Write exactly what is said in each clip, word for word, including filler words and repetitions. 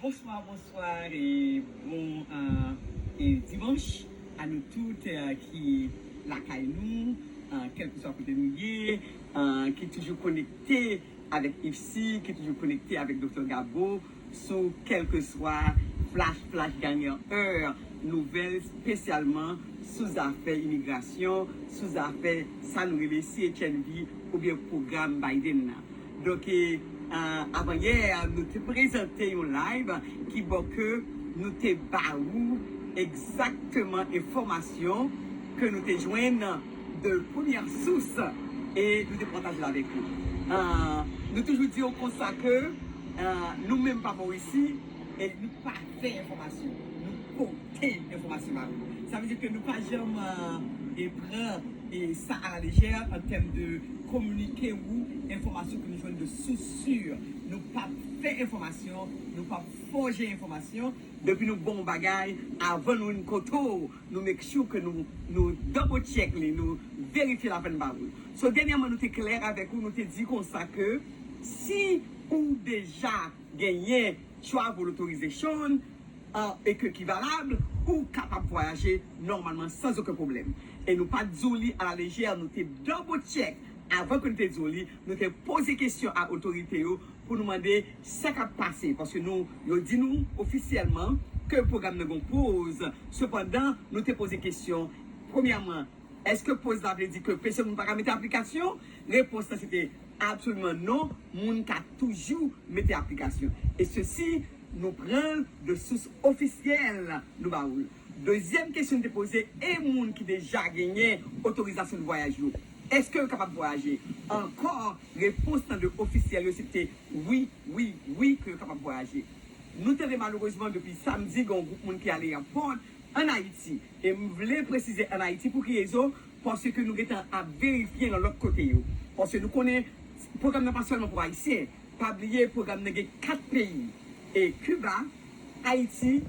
Bonswa, bonswa e bon euh, e dimanch a nou tout euh, ki lakay nou, euh, kèlkeswa kote nou ye, euh, ki toujou konekte avèk Ipsi, ki toujou konekte avèk Doktè Gabo sou kèlkeswa flash, flash dènyè è nouvèl, espesyalman sou zafè imigrasyon, sou zafè sa nou rele C H N V oubyen pwogram Biden nan. Donk, e, a, avanyè, nou te prezante yon live ki ba ke nou te ba ou egzakteman enfòmasyon ke nou te jwenn de premyè sous e nou te pataje l avèk ou. A, nou toujou di w konsa ke a, nou menm pa Morisi e nou pa fè enfòmasyon. Nou pote enfòmasyon ba ou. Sa vle di ke nou pa janm e pran e sa a la lejè an tèm de kominike ou enfòmasyon ke nou jwenn de sous si. Nou p ap fè enfòmasyon, nou p ap fòje enfòmasyon. Depi nou ba w yon bagay, avan nou vin kote w, nou make sure ke nou, nou double check li, nou verifye l avan n ba ou l. So, dènyèman, nou te klè avèk ou, nou te di konsa ke si ou deja genyen travel authorization e ke ki valab, ou kapab vwayaje nòmalman san okenn pwoblèm. E nou pa t di w li a la lejè, nou te double check avan ke nou te di w li, nou te poze kesyon a otorite yo pou nou mande sa k ap pase, paske nou, yo di nou ofisyèlman ke pwogram nan gen yon poz. Sepandan, nou te poze kesyon, premyèman, èske poz la vle di ke pèsonn pa ka mete aplikasyon? Repons lan se te absoliman non, moun ka toujou mete aplikasyon. E sesi, nou pran l de sous ofisyèl nou ba ou l. Dezyèm kesyon nou te poze, e moun ki deja genyen otorizasyon de vwayaj yo, èske yo kapab vwayaje? Ankò, repons lan de ofisyèl yo se te wi, wi, wi, ke yo kapab vwayaje. Nou tande malerezman depi samdi gen yon gwoup moun ki ale airport ann Ayiti. E m vle presize ann Ayiti pou ki rezon? Paske nou gentan ap verifye nan lòt kote yo. Paske nou konnen pwogram nan pa sèlman pou Ayisyen. Pa bliye pwogram nan gen kat peyi. E Kiba, Ayiti,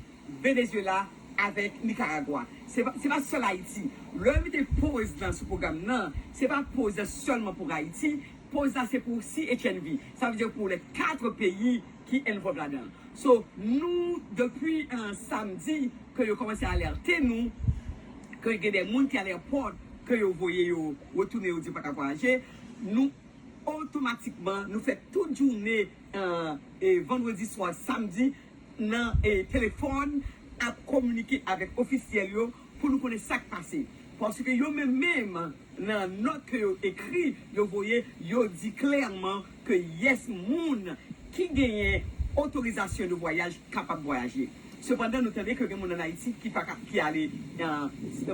Venezuela avèk Nicaragua. Se pa, se pa sèl Ayiti. Lè yo mete poz lan sou pwogram nan, se pa poz lan sèlman pou Ayiti. Poz la se pou C H N V. Sa vle di pou les quatre pays ki involve ladan. So, nou, depi an samdi, ke yo kòmanse alète nou, ke gen de moun ki al airport, ke yo voye yo retounen, yo di yo pa ka vwayaje, nou otomatikman, nou fè tout jounen e vandredi swa, samdi, nan e telefòn, ap kominike avèk ofisyèl yo pou nou konnen sa k pase. Paske yo menm menm, nan nòt ke yo ekri, yo voye, yo di klèman ke yes, moun ki genyen otorizasyon de vwayaj kapab vwayaje. Sepandan, nou tande ke gen moun ann Ayiti ki pa ka, ki ale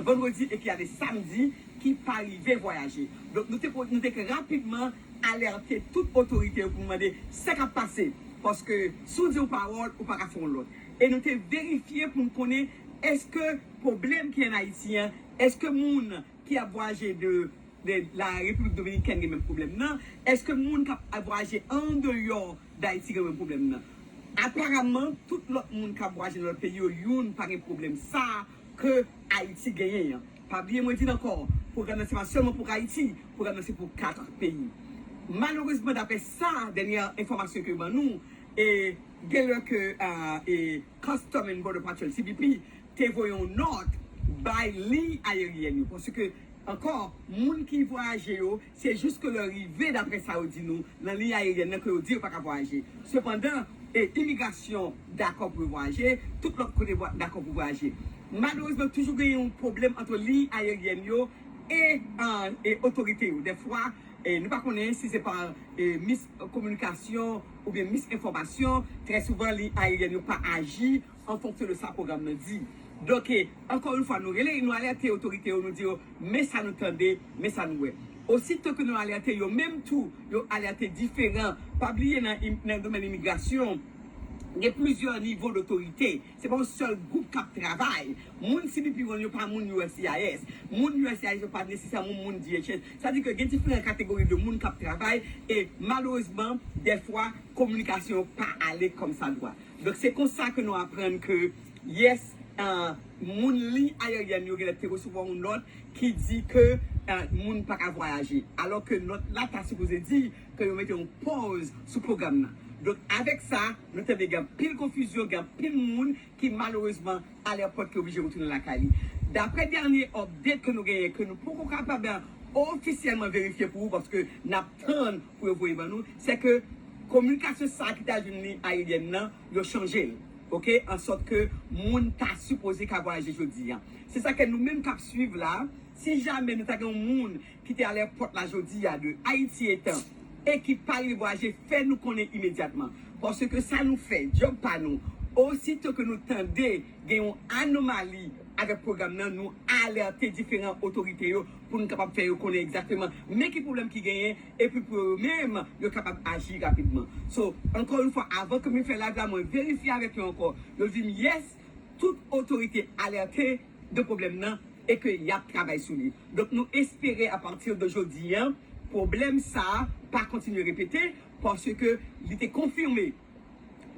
vandredi e ki ale samdi, ki pa rive vwayaje. Donk, nou te, nou te rapidman alète tout otorite yo pou nou mande sa k ap pase. Paske si w di yon pawòl, ou pa ka fè yon lòt. E nou te verifye pou n konnen èske pwoblèm ki ann Ayiti an, èske moun ki ap vwayaje de, de la Repiblik Dominikèn gen menm pwoblèm nan? Èske moun k ap vwayaje andeyò Dayiti gen menm pwoblèm nan? Aparamman, tout lòt moun k ap vwayaje nan lòt peyi yo, youn pa gen pwoblèm sa a ke Ayiti genyen an. Pa bliye mwen di l ankò, pwogram nan se pa sèlman pou Ayiti, pwogram nan se pou kat peyi. Malerezman, daprè sa, dènyè enfòmasyon ke yo ban nou, e genlè ke e Custom and Border Patrol, C B P, te voye yon nòt bay liy ayeryèn yo. Paske, ankò, moun ki vwayaje yo, se jis ke lè rive, daprè sa yo di nou, nan liy ayeryèn nan ke yo di yo pa ka vwayaje. Sepandan, e imigrasyon dakò pou yo vwayaje, tout lòt kote dakò pou vwayaje. Malerezman, toujou gen yon pwoblèm ant liy ayeryèn yo e e otorite yo. Dèfwa, e nou pa konnen si se pa e miskominikasyon oubyen misenfòmasyon. Trè souvan, liy ayeryèn yo pa aji an fonksyon de sa pwogram nan di. Donk, e, ankò yon fwa, nou rele, nou alète otorite yo, nou di yo, men sa nou tande, men sa nou wè. Osito ke nou alète yo, menm tou, yo alète diferan. Pa bliye nan, nan domèn imigrasyon, gen plizyè nivo dotorite. Se pa yon sèl gwoup k ap travay. Moun C B P One yo pa moun U S C I S. Moun U S C I S yo pa nesesèman moun D H S. Sa di ke gen diferan kategori de moun k ap travay e malerezman, dèfwa, kominikasyon yo pa ale kòmsadwa. Donk, se konsa ke nou aprann ke, yes, e, moun liy ayeryèn yo genlè te resevwa yon nòt ki di ke e, moun pa ka vwayaje. Alò ke nòt la ta sipoze di ke yo mete yon pòz sou pwogram nan. Donk, avèk sa, nou tande gen anpil konfizyon, gen anpil moun ki malerezman alepòt ki oblije retounen lakay li. Daprè dènye update ke nou genyen, ke nou poko kapab ofisyèlman verifye pou ou, paske n ap tann pou yo voye ban nou, se ke kominikasyon sa ki ta jwenn liy aeryèn nan, yo chanje l. Oke? An sòt ke moun ta sipoze ka vwayaje jodi a. Se sa ke nou menm k ap swiv la, si jamè nou ta gen yon moun ki te alepòt la jodi a de Ayiti etan e ki pa rive vwayaje, fè nou konnen imedyatman. Paske sa nou fè, djòb pa nou, osito ke nou tande gen yon anomali avèk pwogram nan, nou alète diferan otorite yo pou nou kapab fè yo konnen egzakteman men ki pwoblèm ki genyen, epi pou yo menm, yo kapab aji rapidman. So, ankò yon fwa, avan ke m fè live la, mwen verifye avèk yo ankò. Yo di m, yes, tout otorite alète de pwoblèm nan e ke y ap travay sou li. Donk, nou espere apati de jodi a, pwoblèm sa a pa kontinye repete, paske li te konfime,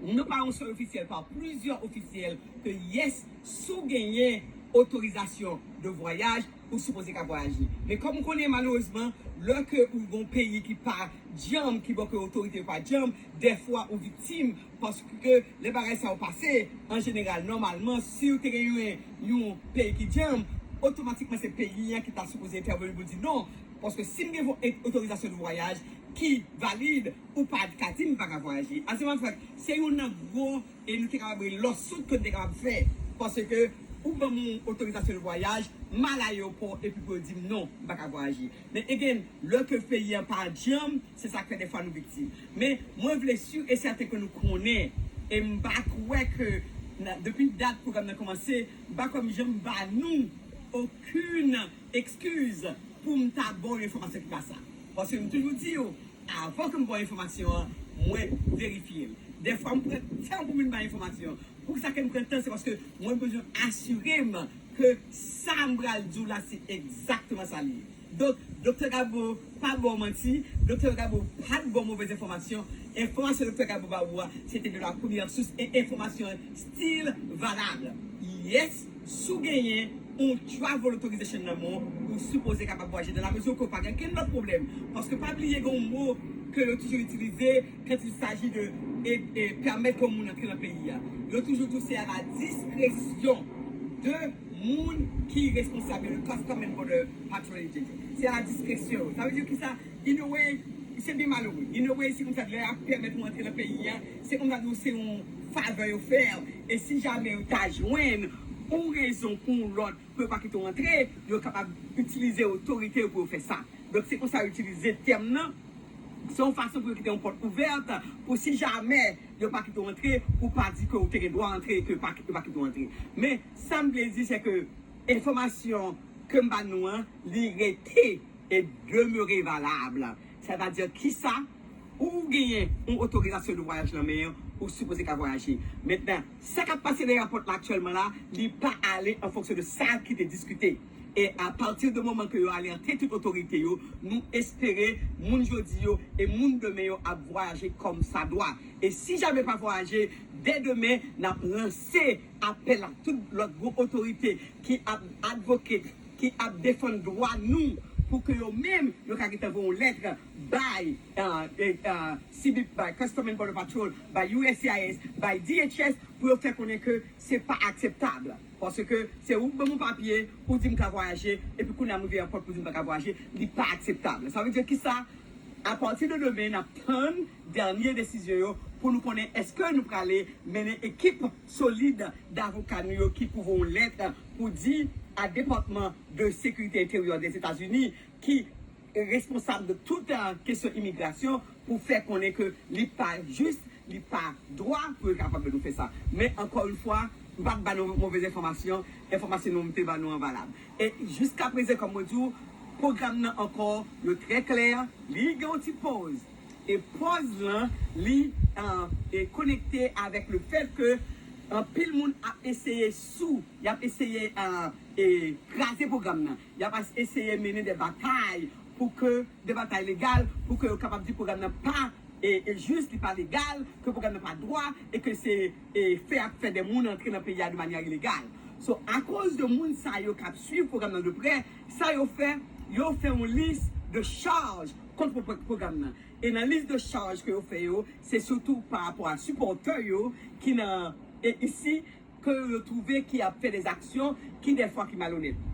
non pa yon sèl ofisyèl, pa plizyè ofisyèl, ke yes, si w genyen otorizasyon de vwayaj, ou sipoze ka vwayaje. Men kòm ou konnen, malerezman, lè ke ou gon peyi ki pa djanm, ki bò ke otorite yo pa djanm, dèfwa ou viktim, paske lè bagay sa yo pase, an jeneral, nòmalman, si w te gen yon, yon peyi ki djanm, otomatikman se peyi an ki ta sipoze entèveni pou di non, paske si m gen vo-, e-, otorizasyon de vwayaj ki valid, ou pa ka di m pa ka vwayaje. As a matter of fact, se youn nan gwo, e nou te kapab rele lawsuit ke nou te kapab fè, paske ou ban m yon otorizasyon de vwayaj, m al ayewopò, epi pou yo di m non, m pa ka vwayaje. Men again, lè ke peyi an pa djanm, se sa k fè dèfwa nou viktim. Men mwen vle si e sèten ke nou konnen, e m pa kwè ke nan, depi dat pwogram nan kòmanse, m pa kwè m janm ba nou okenn eskiz pou m ta ba w yon enfòmasyon ki pa sa. Paske m toujou di yo, avan ke m ba w enfòmasyon an, mwen verifye l. Dèfwa, m pran tan pou m vin bay enfòmasyon. Poukisa ke m pran tan? Se paske mwen bezwen asire m ke sa m pral di w la, se egzakteman sa li ye. Donk, Doktè Gabo pa ba w manti, Doktè Gabo pa t ba w movèz enfòmasyon. Enfòmasyon Doktè Gabo ba ou a, se te de la première source, e enfòmasyon an still valab. Yes, si w genyen yon travel authorization nan men w, ou sipoze kapab vwayaje dans la mesure ke w pa gen kenn lòt pwoblèm. Paske pa bliye gen yon mo ke yo toujou itilize quand il s'agit de, e, e, pèmèt ke yon moun antre nan peyi a. Yo toujou di w se à la discrétion de moun ki responsab yo, le Custom and Border Patrol Agent. Se à la discrétion. Sa vle di ki sa? In a way, se byen malere. In a way, se konsa lè y ap pèmèt ou antre nan peyi a, se konsa di w se yon favè yo fè w. E si jamè yo ta jwenn yon rezon pou yon lòt pou yo pa kite w antre, yo kapab itilize otorite yo pou yo fè sa. Donk, se konsa yo itilize tèm nan. Se yon fason pou yo kite yon pòt ouvèt pou si jamè yo pa kite w antre, pou pa di ke w te gen dwa antre e ke pa, yo pa kite w antre. Men, sa m vle di, se ke enfòmasyon ke m ba nou an, li rete e demere valab. Sètadi, kisa? Ou genyen yon otorizasyon de vwayaj nan men w, ou sipoze ka vwayaje. Mentnan, sa k ap pase nan eyapòt la aktyèlman la, li pa ale an fonksyon de sa ki te diskite. E apati de moman ke yo alète tout otorite yo, nou espere moun jodi yo e moun demen yo ap vwayaje kòm sa dwa. E si jamè pa vwayaje, dè demen, n ap lanse apèl a tout lòt gwo otorite ki ap advocate, ki ap defann dwa nou, pou ke yo menm, yo ka gentan voye yon lèt bay, uh, uh, C B P, bay Custom and Border Patrol, bay U S C I S, bay D H S, pou yo fè konnen ke se pa akseptab. Paske se ou ban m yon papye, ou di m ka vwayaje, epi kounye a m rive eyapòt pou di m pa ka vwayaje, li pa akseptab. Sa vle di kisa? Apati de demen, n ap tann dènye desizyon yo pou nou konnen èske nou prale mennen ekip solid davoka nou yo ki pou voye yon lèt pou di a Depatman de Sekirite Enteryè Dèzetazini ki responsab de tout, uh, kesyon imigrasyon pou fè konnen ke li pa jis, li pa dwa pou yo kapab nou fè sa. Men ankò yon fwa, m p ap ba nou movèz enfòmasyon, enfòmasyon nou te ba nou an valab. E jiskaprezan, kòm mwen di w, pwogram nan ankò, yo trè klè, li gen yon ti pòz. E pòz lan, li, uh, e konekte avèk le fèt ke anpil moun ap eseye sou, y ap eseye, uh, e kraze pwogram nan. Y ap eseye mennen de batay pou ke, de batay legal, pou ke yo kapab di pwogram nan pa, e, e jis, li pa legal, ke pwogram nan pa dwa, e ke se, e, fè ap fè de moun antre nan peyi a de manyè ilegal. So, akoz de moun sa yo k ap swiv pwogram nan de prè, sa yo fè, yo fè yon lis de chaj kont pwo- pwogram nan. E nan lis de chaj ke yo fè yo, se sitou pa rapò a sipòtè yo ki nan e isi ke yo twouve ki ap fè de aksyon ki dèfwa ki malonèt.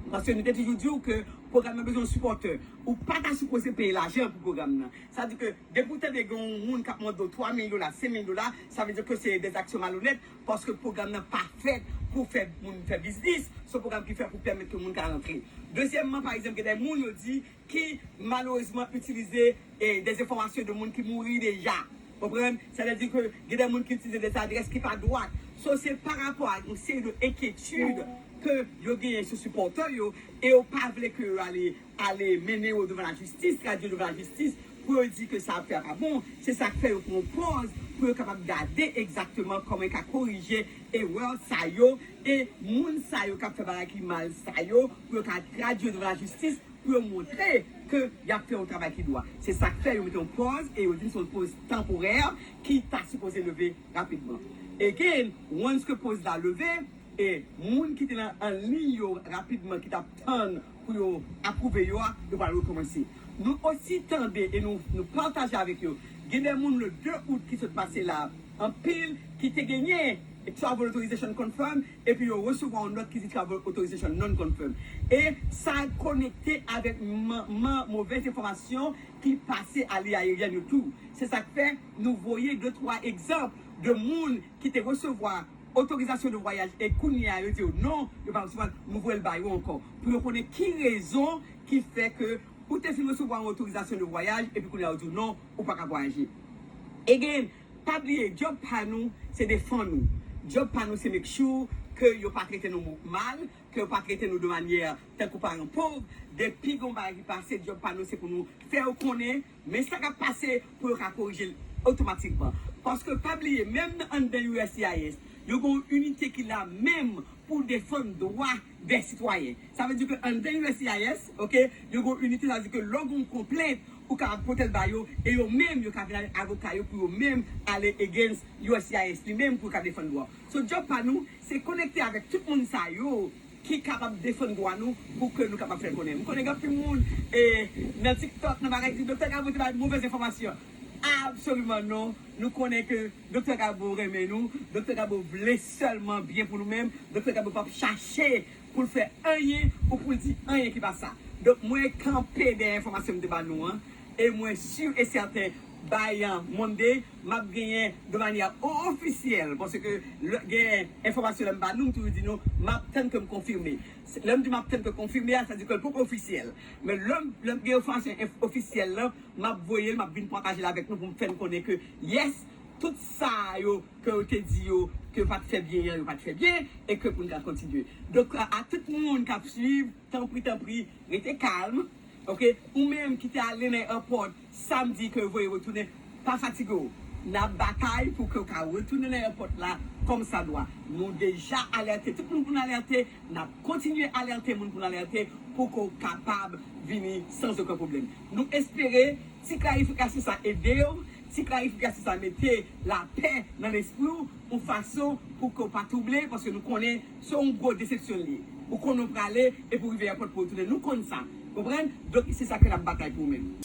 Paske nou te toujou di w ke pwogram nan bezwen yon sipòtè. Ou pa ta sipoze peye lajan pou pwogram nan. Sa di ke depi w tande gen yon moun k ap mande w twa mil dola, senk mil dola, sa vle di ke se de aksyon malonèt, paske pwogram nan pa fèt pou fè moun fè biznis, se yon pwogram ki fèt pou pèmèt ke moun ka rantre. Dezyèmman, pa egzanp, gen de moun yo di ki malerezman itilize e, de enfòmasyon de moun ki mouri deja. Konprann? Sa vle di ke gen de moun ki itilize de adrès ki pa dwat. So, se pa rapò a yon seri de enkyetid ke yo genyen sou sipòtè yo, e yo pa vle ke yo ale, ale mennen yo devan lajistis, tradui yo devan lajistis, pou yo di ke sa ap fè a pa bon. Se sa k fè yo pran pòz, pou yo kapab gade egzakteman kòman yo ka korije erè sa yo, e moun sa yo k ap fè bagay ki mal sa yo, pou yo ka tradui yo devan lajistis, pou yo montre ke y ap fè yon travay ki dwa. Se sa k fè yo mete yon pòz e yo di se yon pòz tanporè ki ta sipoze leve rapidman. Again, once ke pòz la leve, e moun ki te nan anliy yo rapidman ki t ap tann pou yo apwouve yo a, yo pral rekòmanse. Nou osi tande e nou, nou pataje avèk yo, gen de moun le de out ki sot pase la, anpil ki te genyen travel authorization confirm, epi yo resevwa yon nòt ki di travel authorization non confirm. E sa konekte avèk man, man, movèz enfòmasyon ki pase a liy ayeryèn yo tou. Se sa k fè nou voye de twa egzanp de moun ki te resevwa otorizasyon de vwayaj e kounye a yo di yo non, yo pa resevwa l, nou voye l ba yo ankò. Pou yo konnen ki rezon ki fè ke ou te fin resevwa yon otorizasyon de vwayaj epi kounye a yo di w non, ou pa ka vwayaje. Again, pa bliye, djòb pa nou, se defann nou. Djòb pa nou, se make sure ke yo pa trete nou mal, ke yo pa trete nou de manyè tankou paran pòv. Depi gon bagay ki pase, djòb pa nou, se pou nou fè yo konnen, men sa k ap pase pou yo ka korije l otomatikman. Paske pa bliye, menm nan anndan U S C I S, yo gen yon inite ki la menm pou defann dwa dè sitwayen. Sa vle di ke anndan U S C I S, oke, yo gen yon inite, sa vle di ke lè w gen yon konplent, ou ka pote l ba yo, e yo menm, yo ka vin avèk avoka yo pou yo menm ale against U S C I S li menm pou yo ka defann dwa w. So, djòb pa nou, se konekte avèk tout moun sa yo ki kapab defann dwa nou pou ke nou kapab fè l konnen. M konnen gen anpil moun, e, nan TikTok, nan bagay, di Doktè Gabo te bay movèz enfòmasyon. Absoliman non. Nou konnen ke Doktè Gabo renmen nou. Doktè Gabo vle sèlman byen pou nou menm. Doktè Gabo p ap chache pou l fè anyen ou pou l di anyen ki pa sa. Donk, mwen kanpe dèyè enfòmasyon m te ba nou an. E mwen si e sèten, by, uh, Monday, m ap genyen de manyè o-, ofisyèl, paske lè gen enfòmasyon lè m ba nou, m toujou di nou, m ap tann ke m konfime. Se, lè m di m ap tann ke konfime a, sa di ke l poko ofisyèl. Men lè m, lè m gen enfòmasyon enf-, ofisyèl lan, m ap voye l, m ap vin pataje l avèk nou pou m fè n konnen ke, yes, tout sa yo ke yo te di yo, ke yo pa t fè byen an, yo pa t fè byen, e ke pou n ka kontinye. Donk, a, a tout moun k ap swiv, tanpri, tanpri, rete kalm, oke? Ou menm ki te ale nan èpòt samdi ke yo voye retounen, pa fatige w. N ap batay pou ke w ka retounen nan èpòt la kòmsadwa. Nou deja alète tout moun pou n alète, n ap kontinye alète moun pou n alète pou ke w kapab vini san okenn pwoblèm. Nou espere ti klarifikasyon sa ede w, ti klarifikasyon sa mete lapè nan lespri w, yon fason pou ke w pa twouble, paske nou konnen se yon gwo desepsyon l ye. Ou konnen w prale, epi w rive èpòt pou w retounen. Nou konn sa. Konprann? Donk, se sa ke n ap batay pou ou menm.